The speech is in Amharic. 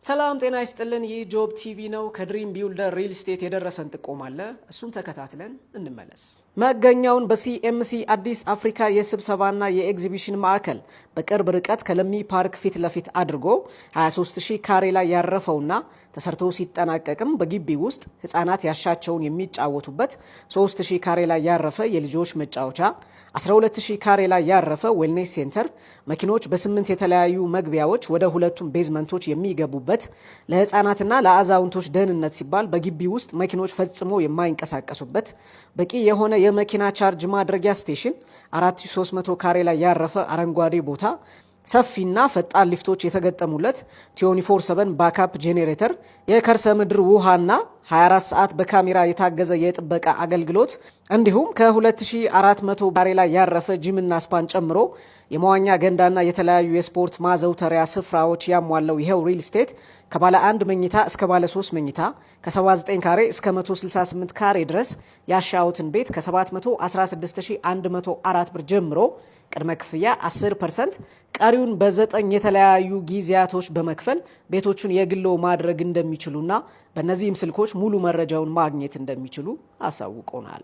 ሰላም ጤና ይስጥልን። ይህ ጆብ ቲቪ ነው። ከ Dream Builder Real Estate የደረሰን ጥቆማ አለ። እሱን ተከታትለን እንመለስ። መገኛውን በሲኤምሲ አዲስ አፍሪካ የስብሰባና የኤግዚቢሽን ማዕከል በቅርብ ርቀት ከለሚ ፓርክ ፊት ለፊት አድርጎ 23,000 ካሬ ላይ ያረፈውና ተሰርቶ ሲጠናቀቅም በግቢ ውስጥ ህጻናት ያሻቸውን የሚጫወቱበት 3000 ካሬ ላይ ያረፈ የልጆች መጫወቻ፣ 12,000 ካሬ ላይ ያረፈ wellness center፣ መኪኖች በስምንት የተለያዩ መግቢያዎች ወደ ሁለቱም basement ኦች የሚገቡበት፣ ለህፃናትና ለአዛውንቶች ደህንነት ሲባል በግቢ ውስጥ መኪኖች ፈጽሞ የማይንቀሳቀሱበት በቂ የሆነ የመኪና charge ማድረጊያ station፣ 4300 ካሬ ላይ ያረፈ አረንጓዴ ቦታ፣ ሰፊና ፈጣን ሊፍቶች የተገጠሙለት፣ 24/7 backup generator፣ የከርሰ ምድር ውሃና 24 ሰዓት በካሜራ የታገዘ የጥበቃ አገልግሎት እንዲሁም ከ2400 ካሬ ላይ ያረፈ gym ና spa ን ጨምሮ የመዋኛ ገንዳና የተለያዩ የስፖርት ማዘውተሪያ ስፍራዎች ያሟላው ይኸው ሪል ስቴት ከባለ አንድ መኝታ እስከ ባለ 3 መኝታ ከ79 ካሬ እስከ 168 ካሬ ድረስ ያሻዎትን ቤት ከ716104 ብር ጀምሮ ቅድመ ክፍያ 10%፣ ቀሪውን በዘጠኝ የተለያዩ ጊዜያቶች በመክፈል ቤቶቹን የግሎ ማድረግ እንደሚችሉና በእነዚህም ስልኮች ሙሉ መረጃውን ማግኘት እንደሚችሉ አሳውቆናል።